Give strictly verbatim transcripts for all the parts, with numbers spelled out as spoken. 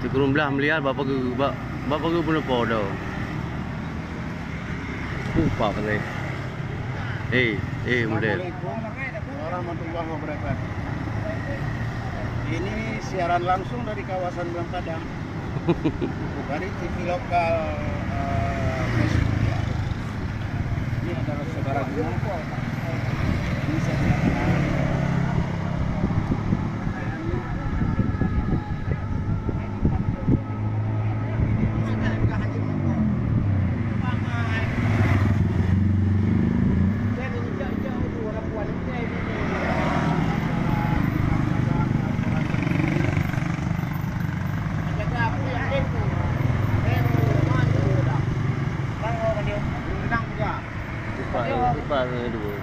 Sikureueng blaih miliar bak pageue, bak, bak pageue peunoh po do. Pupa keunoe. Eh, eh, model. Assalamualaikum warahmatullahi wabarakatuh. Ini siaran langsung dari kawasan Blang Padang. Dari T V lokal, eh, Mesir. Ini adalah saudara gua. Ini saya tidak kenal. Empat, empat, dua.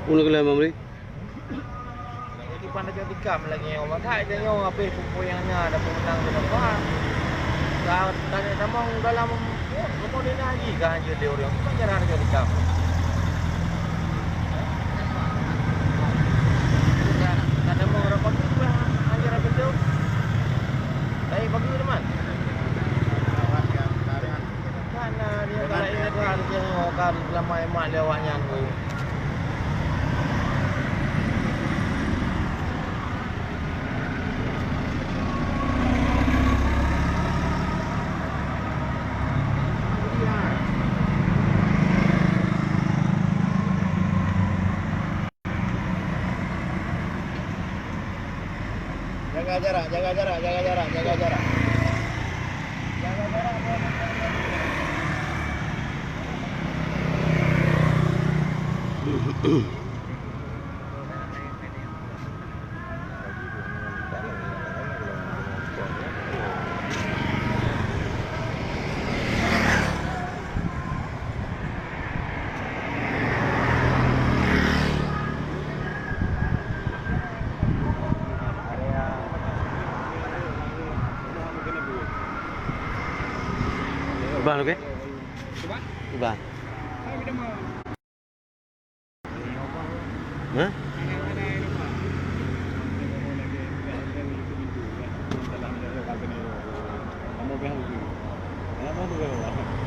Peue lagèe nyan, Mamri? Jadi, pan raja tikam lagèe nyoe, makai tanyoe habéh peue-peue nyang na, ada peue meunang di depan. Ka tanya tamong dalam, oh, kamoe di na lagi ka hanjeuet lé ureueng, bukan cara raja tikam. Ka, ka tamong ureueng pagi, bukan hanjeuet raja tikam. Tapi pagi teman. Kan, ah, dia kalau ingat kan, dia nyoe kan, lama emak lé awak nyan tu. Jaga jarak, jaga jarak, jaga jarak, jaga jarak. Jaga jarak, jaga jarak. Iban, oke? Iban. Hah?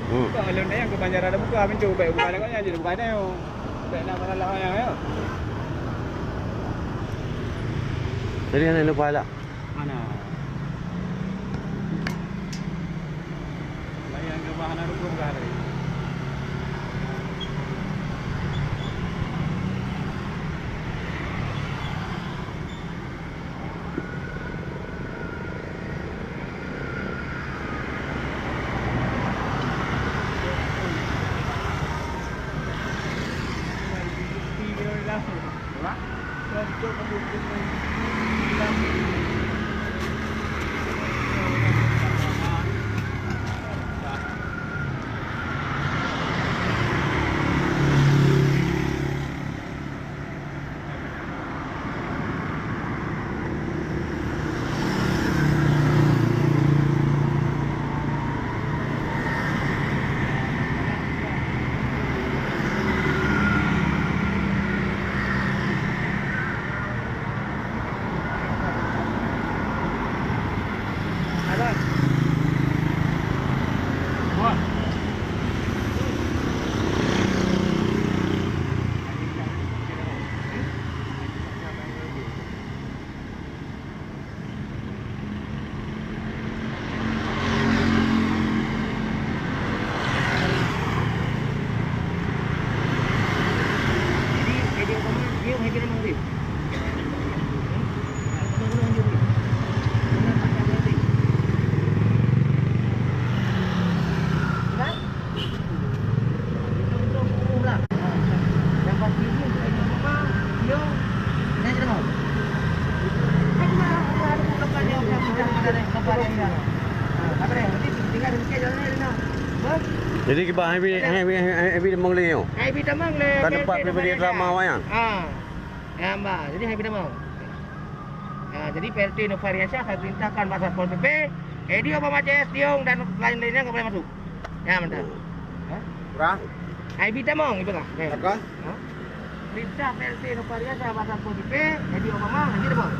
Hmm. Kalau nyan ke banjara ada buka pintu, baik buka ada kau jadi buka ada yo. Baik nak masalah yang yo. Tadi ada lupa lah. Mana? Layan ke bahan ada buka tadi. Jadi kiban hai bi, hai bi, hai bi tamong lé nyoe? Hai bi tamong lé. Ka tempat P L T pribadi Nufariansyah. Drama awak nyan? Ha. Ya, Mbak. Jadi hai bi tamong. Ha, jadi P L T Nufariansyah ka perintahkan bak Satpol P P, Edio Obama C S Diong dan lain-lainnya nggak boleh masuk. Ya, mantap. Ha? Berah? Hai bi tamong ibarat. Takah? Ha? Perintah P L T Nufariansyah bak Satpol P P, Edio Obama, lagi depan.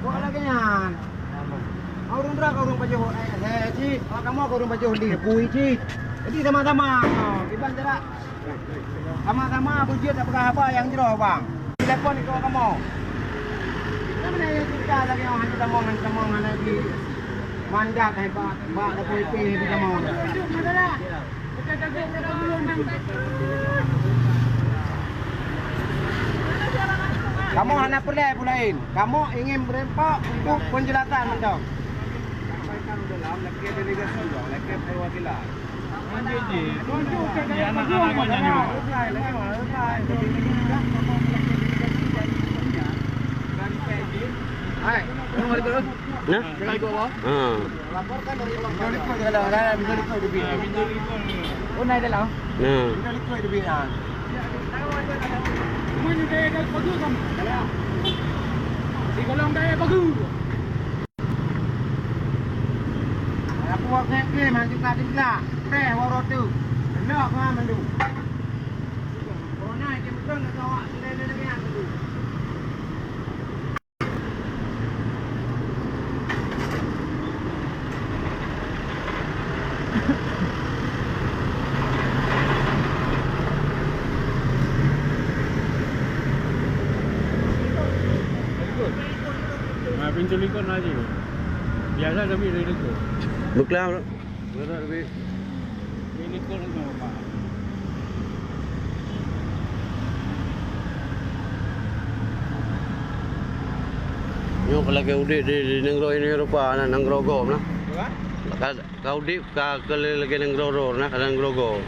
Kok lagèe nyan? Ureueng droe ka ureueng pajoh, eh, eh, cit. Awak kamoe ka ureueng pajoh di kui cit. Jadi sama-sama. Oh, kiban cara sama-sama beujeuet tapeugah haba nyang jroh, bang. Telepon iko kamoe. Nama yang cerita lagi orang hantu tamong, hantu tamong, anak di mandat hebat, bak dapur ipin hantu tamong. Kamoe hana peureulèe peue laén. Kamoe ingin meureumpok untuk penjelasan mantong. Sampaikan dalam lakèe delegasi, lakèe perwakilan. Hai, assalamualaikum. Nah? Assalamualaikum, Abah. Ha. Laporkan dari Abah. Pintu likot di dalam, dalam pintu likot di pintu. Oh, naik dalam? Nah. Pintu likot di pintu. Cuma ni daya dah bagus kan? Di golong daya bagus. Aku buat kena krim, hantu kena digelak. Teh, waro tu. Lok kau mandu. Corona je betul nak awak sendiri lagi yang tu. Ha, pintu likot na jih. Biasa tapi dari likot. Buklah. Berat lebih. Ini likot tu, Pak. Nyoe ka lagèe udép di, di nanggroe ini rupa, na nanggroe gob na. Apa? Ka, ka udép ka, ka lagèe nanggroe droe na, ka nanggroe gob.